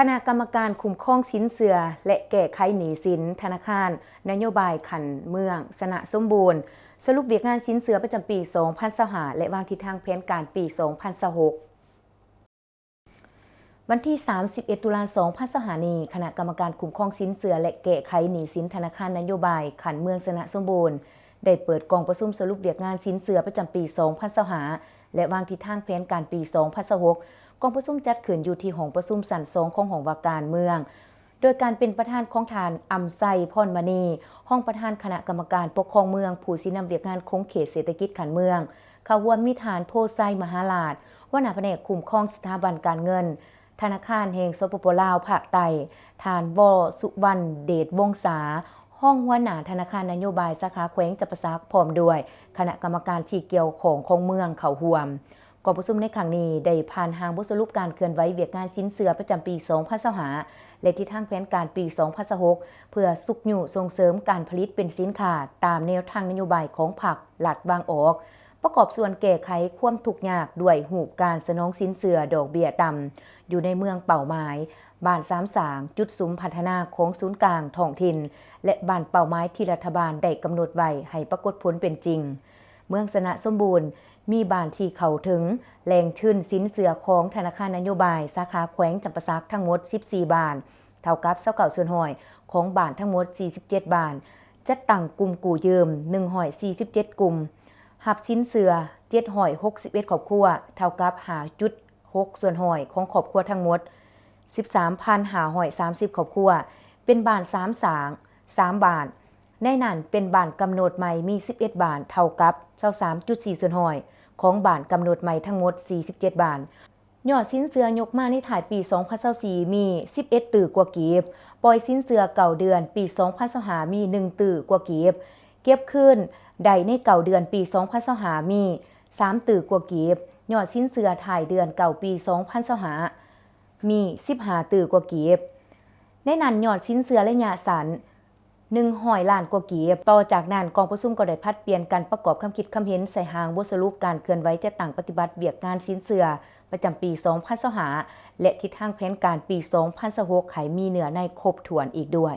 ຄະນະກຳມະການຄຸ້ມຄອງສິນເຊື່ອ ແລະ ແກ້ໄຂໜີ້ສິນທະນາຄານນະໂຍບາຍຂັ້ນເມືອງຊະນະສົມບູນ ສະຫຼຸບວຽກງານສິນເຊື່ອປະຈຳປີສອງພັນຊາວຫ້າ ແລະ ວາງທິດທາງແຜນການປີສອງພັນຊາວຫົກ. ວັນທີສາມສິບເອັດ ຕຸລາ ສອງພັນຊາວຫ້ານີ້, ຄະນະກຳມະການຄຸ້ມຄອງສິນເຊື່ອ ແລະ ແກ້ໄຂໜີ້ສິນທະນາຄານນະໂຍບາຍຂັ້ນເມືອງຊະນະສົມບູນ ໄດ້ເປີດກອງປະຊຸມສະຫຼຸບວຽກງານສິນເຊື່ອປະຈຳປີສອງພັນຊາວຫ້າ ແລະ ວາງທິດທາງແຜນການປີສອງພັນຊາວຫົກ. ກອງປະຊຸມຈັດຂຶ້ນຢູ່ທີ່ຫ້ອງປະຊຸມຊັ້ນສອງຂອງຫ້ອງວ່າການເມືອງ ໂດຍການເປັນປະທານຂອງທ່ານ ອຳໄຊ ພອນມະນີ ຮອງປະທານຄະນະກຳມະການປົກຄອງເມືອງ, ຜູ້ຊີ້ນຳວຽກງານຂົງເຂດເສດຖະກິດຂັ້ນເມືອງ. ເຂົ້າຮ່ວມມີທ່ານ ໂພໄຊ ມະຫາລາດ ຫົວໜ້າພະແນກຄຸ້ມຄອງສະຖາບັນການເງິນ ທະນາຄານແຫ່ງ ສປປ ລາວ ພາກໃຕ້, ທ່ານ ວ ສຸວັນເດດວົງສາ ຮອງຫົວໜ້າທະນາຄານນະໂຍບາຍສາຂາແຂວງຈຳປາສັກ ພ້ອມດ້ວຍຄະນະກຳມະການທີ່ກ່ຽວຂ້ອງຂອງເມືອງເຂົ້າຮ່ວມ. ກອງປະຊຸມໃນຄັ້ງນີ້ໄດ້ຜ່ານຮ່າງບົດສະຫຼຸບການເຄື່ອນໄຫວວຽກງານສິນເຊື່ອປະຈຳປີສອງພັນຊາວຫ້າ ແລະ ທິດທາງແຜນການປີສອງພັນຊາວຫົກ ເພື່ອຊຸກຍູ້ສົ່ງເສີມການຜະລິດເປັນສິນຄ້າຕາມແນວທາງນະໂຍບາຍຂອງພັກລັດວາງອອກ, ປະກອບສ່ວນແກ້ໄຂຄວາມທຸກຍາກດ້ວຍຮູບການສະໜອງສິນເຊື່ອດອກເບ້ຍຕ່ຳ ຢູ່ໃນເມືອງເປົ້າໝາຍ, ບ້ານສາມສ້າງ, ຈຸດສຸມພັດທະນາຂອງສູນກາງທ້ອງຖິ່ນ ແລະ ບ້ານເປົ້າໝາຍທີ່ລັດຖະບານໄດ້ກຳນົດໄວ້ໃຫ້ປາກົດຜົນເປັນຈິງ. ເມືອງຊະນະສົມບູນ ມີບ້ານທີ່ເຂົ້າເຖິງແຫຼ່ງທຶນສິນເຊື່ອຂອງທະນາຄານນະໂຍບາຍສາຂາແຂວງຈຳປາສັກທັງໝົດສິບສີ່ບ້ານ, ເທົ່າກັບຊາວເກົ້າສ່ວນຮ້ອຍຂອງບ້ານທັງໝົດສີ່ສິບເຈັດບ້ານ, ຈັດຕັ້ງກຸ່ມກູ້ຢືມໜຶ່ງຮ້ອຍສີ່ສິບເຈັດກຸ່ມ, ຮັບສິນເຊື່ອເຈັດຮ້ອຍຫົກສິບເອັດຄອບຄົວ, ເທົ່າກັບຫ້າຈຸດຫົກສ່ວນຮ້ອຍຂອງຄອບຄົວທັງໝົດສິບສາມພັນຫ້າຮ້ອຍສາມສິບຄອບຄົວ, ເປັນບ້ານສາມສ້າງສາມບ້ານ, ໃນນັ້ນເປັນບ້ານກຳນົດໃໝ່ມີສິບເອັດບ້ານ, ເທົ່າກັບຊາວສາມຈຸດສີ່ສ່ວນຮ້ອຍຂອງບ້ານກຳນົດໃໝ່ທັງໝົດສີ່ສິບເຈັດບ້ານ. ຍອດສິນເຊື່ອຍົກມາໃນທ້າຍປີສອງພັນຊາວສີ່ມີສິບເອັດຕື້ກວ່າກີບ, ປ່ອຍສິນເຊື່ອເກົ້າເດືອນປີສອງພັນຊາວຫ້າມີໜຶ່ງຕື້ກວ່າກີບ, ເກັບຄືນໄດ້ໃນເກົ້າເດືອນປີສອງພັນຊາວຫ້າມີສາມຕື້ກວ່າກີບ, ຍອດສິນເຊື່ອທ້າຍເດືອນເກົ້າປີສອງພັນຊາວຫ້າມີສິບຫ້າຕື້ກວ່າກີບ, ໃນນັ້ນຍອດສິນເຊື່ອໄລຍະສັ້ນ ໜຶ່ງຮ້ອຍລ້ານກວ່າກີບ. ຕໍ່ຈາກນັ້ນ, ກອງປະຊຸມກໍໄດ້ຜັດປ່ຽນກັນປະກອບຄຳຄິດຄຳເຫັນໃສ່ຮ່າງບົດສະຫຼຸບການເຄື່ອນໄຫວຈັດຕັ້ງປະຕິບັດວຽກງານສິນເຊື່ອປະຈຳປີສອງພັນຊາວຫ້າ ແລະ ທິດທາງແຜນການປີສອງພັນຊາວຫົກ ໃຫ້ມີເນື້ອໃນຄົບຖ້ວນອີກດ້ວຍ.